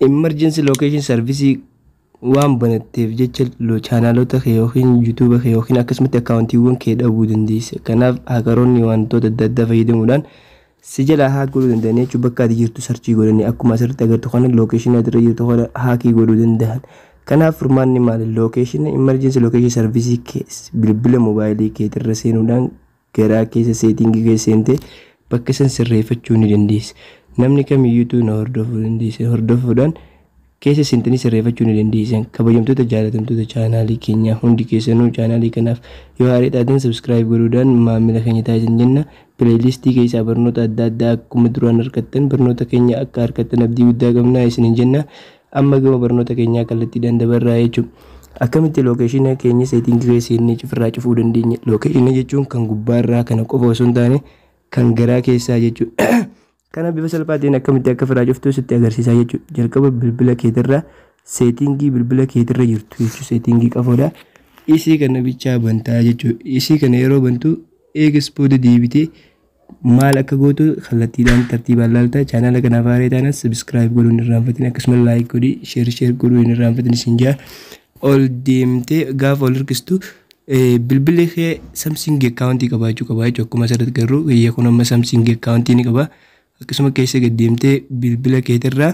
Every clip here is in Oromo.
Emergency location service waan banatteef jecha chaanaalota kee yookiin YouTube kee yookiin akkasumatti akkaawuntiiwwan kee dhabuu dandeessa. Kanaaf hackeroonni wantoota adda addaa fayyadamuudhaan si jalaa hack godhuu danda'an jechuun bakka ati jirtu search godhanii akkuma asirratti agartu kana location ati irra jirtu kana hack godhuu danda'an. Kanaaf furmaanni maali? Location emergency location service bilbila moobaayilii keetirra seenuudhaan garaa keessa setting keessa seentee bakka san sirreeffachuu ni dandeessa. Namni kamiyyuutu na hordofuu dandeessa. Hordofuudhaan keessa seentanii sirreeffachuu ni dandeessan. Kabajamtoota, jaalatamtoota chaanaalii keenyaa, hundi keessanuu chaanaalii kanaaf yoo haaraa taatan subscribe godhuudhaan maamila keenya taasisan jenna. Playlistii keessaa barnoota adda addaa akkuma duraan argattan barnoota keenya akka argattan abdii guddaa qabna isiniin jenna. Amma gama barnoota keenyaa kallattiidhaan dabarraa jechuudha. Akkamitti location keenya setting keessa seennee cufirraa cufuu dandeenya? Location jechuun kan gubbaarraa kana qofa osoo hin taane kan garaa keessaa jechuudha. Kana bifa salphaatiin akkamitti akka firaa cuftuu sitti agarsiisaa jechuudha. Jalqaba bilbila keetirraa setting bilbila keetirra jirtu jechuudha. Setting qafoodha. Isii kana bichaa bantaa jechuudha. Isii kana yeroo bantu eegas booda deebitee maal akka gootu kallattiidhaan tartiibaan laalta. Chaanaala kanaaf haaraa taanaan subscribe godhuu hin irraanfatin, akkasuma like godhii, share share godhuu hin irraanfatin isin jaa. Ol deemtee gaafa ol hirkistu bilbilli kee Samsung akkaawuntii qabaachuu qaba jechuudha. Akkuma asirratti garuu kiyya kun amma Samsung akkaawuntii ni qaba. Akkasuma keessa gad deemtee bilbila keetirraa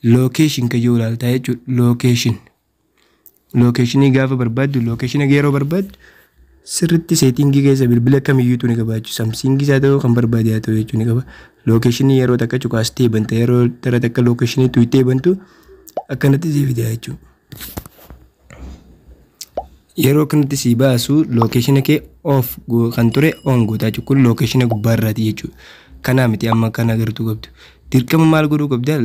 location kayyoo ilaaltaa jechuudha. Location. Location gaafa barbaaddu, location yeroo barbaaddu sirriitti setting keessa bilbila kamiyyuutu ni qabaachuu. Samsungis haa ta'u, kan barbaade haa ta'u jechuu ni qaba. Location yeroo takka cuqaastee banta, yeroo tara takka location tuqxee bantu akkanatti sii fida jechuudha. Yeroo kanatti sii baasu location kee off kan ture on gootaa jechuudha. Kun location gubbaarraati jechuudha. Kanaa miti amma kan agartuu qabdu. Dirqama maal godhuu qabda?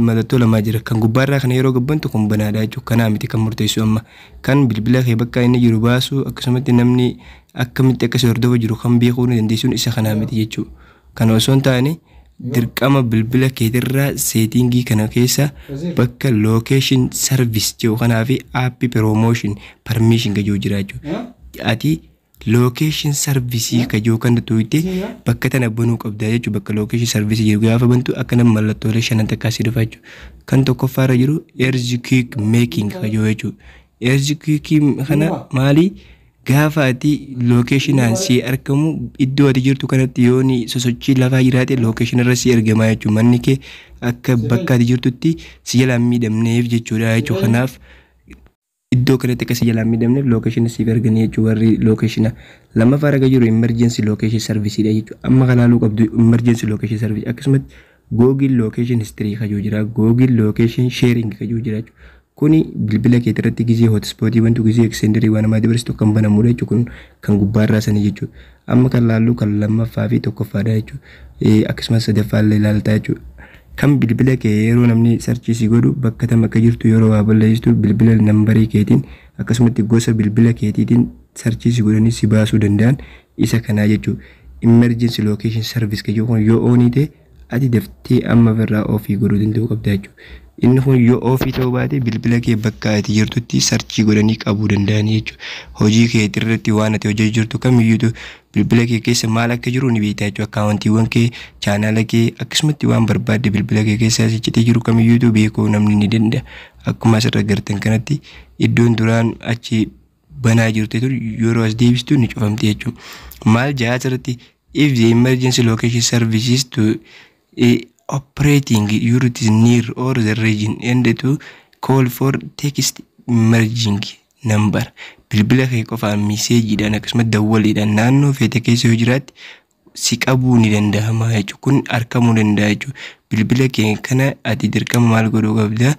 Mallattoo lamaa jira. Kan gubbaarraa kana yeroo gabbantu kun banaadha jechuudha. Kanaa miti kan murteessu amma. Kan bilbila kee bakka inni jiru baasu, akkasumatti namni akkamitti akka si hordofa jiru kan beekuu ni dandeessuun isa kanaa miti jechuudha. Kana osoo hin taane dirqama bilbila keetirraa setting kana keessa bakka location service jedhu kanaa fi app promotion permission kan jiru jira jechuudha. Ati location service kan jiru kana tuqxee bakka tana banuu qabda jechuudha. Bakka location service jiru gaafa bantu akka nama mallattoolee shanan takkaa si dhufa jechuudha. Kan tokkoffaarra jiru earthquake making kan jiru jechuudha. Earthquake kana maali? Gaafa ati locationaan si argamu, iddoo ati jirtu kanatti yoo ni sosochii lafaa jiraate location irra si argamaa jechuudha. Manni kee akka bakka ati jirtutti si jalaan miidhamneef jechuudha jechuudha. Kanaaf iddoo kanatti akka si jalaan miidhamneef location siif arganii jechuudha warri location. Lammaffaa irra jiru emergency location serviceidha jechuudha. Amma kan ilaaluu qabdu emergency location service, akkasumatti Google location history kajuu jira. Google location sharing kajuu jira jechuudha. Kuni bilbila kee irratti gizee hotspotii bantu, gizee extenderii waan namaa dabarsitu kan banamudha jechuudha. Kun kan gubbaarraa sanii jechuudha. Amma kan laallu kan lammaffaa fi tokkoffaadha jechuudha. Akkasumas sadaffaallee ilaaltaa jechuudha. Kan bilbila kee yeroo namni search si godhu bakka tam akka jirtu yeroo waa balleessitu bilbila number keetiin akkasumatti gosa bilbila keetiitiin search si godhanii si baasuu danda'an isa kanaa jechuudha. Emergency location service kan kun yoo on ta'e ati daftee amma ofirraa off godhuu danda'uu qabda jechuudha. Inni kun yoo off ta'uu baate bilbila kee bakka ati jirtutti search godhanii qabuu danda'anii jechuudha. Hojii kee irratti waan ati hojjechaa jirtu kamiyyuutu bilbila kee keessa maal akka jiru ni beekta jechuudha. Akkaawuntiiwwan kee, chaanaala kee, akkasumatti waan barbaadde bilbila kee keessa siccitee jiru kamiyyuutu beekuu namni ni danda'a. Akkuma asirra agartan kanatti iddoon duraan achi banaa jirtu yeroo as deebistu ni cufamti jechuudha. Maal jaa asirratti? If the emergency location services to operating unit is near or the region and to call for text messaging number, bilbila kee qofaan messageiidhaan akkasumas dawwaliidhaan naannoo feete keessa yoo jiraatte si qabuu ni danda'ama jechuudha. Kun argamuu danda'a jechuudha. Bilbila kee kana ati dirqama maal godhuu qabda?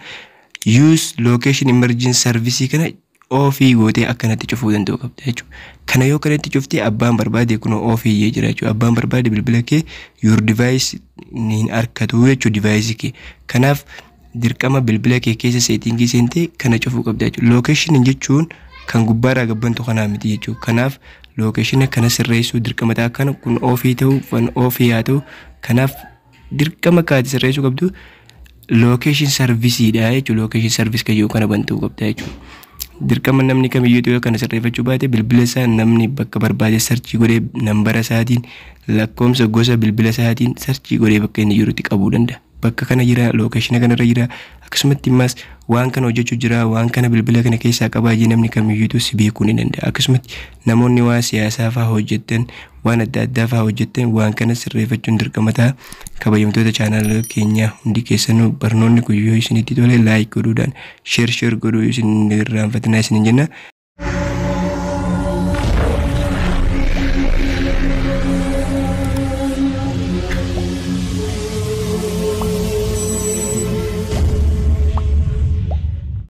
Use location emergency service kana off gootee akkanatti cufuu danda'uu qabda jechuudha. Kana yoo kanatti cuftee abbaan barbaade kun off jira jechuudha. Abbaan barbaade bilbila kee your device ni argatu jechuudha, device kee. Kanaaf dirqama bilbila kee keessa setting seentee kana cufuu qabda jechuudha. Location jechuun kan gubbaarraa gabbantu kanaa miti jechuudha. Kanaaf location kana sirreessuu dirqama ta'a, kana kun off ta'uu kan off haa ta'u. Kanaaf dirqama kaati sirreessuu qabdu location serviceiidha jechuudha. Location service kayyoo kana bantuu qabda jechuudha. Dirqama namni kamiyyuu yoo kana sirreeffachuu baate bilbila isaa namni bakka barbaade search godhee nambara isaatiin, lakkoomsa gosa bilbila isaatiin search godhee bakka inni jirutti qabuu danda'a. Bakka kana jira, location kanarra jira, Akkasumatti immas waan kana hojjechuu jira, waan kana bilbila kana keessaa qabaa jee namni kamiyyuutu si beekuu ni danda'a. Akkasumatti namoonni waan siyaasaa fa'aa hojjettan, waan adda addaa fa'aa hojjettan, waan kana sirreeffachuun dirqama ta'a. Kabajamtoota chaanaala keenyaa hundi keessanuu, barnoonni kun yoo isinitti tole like godhuudhaan share godhuu isin irraanfatinaa isin jenna.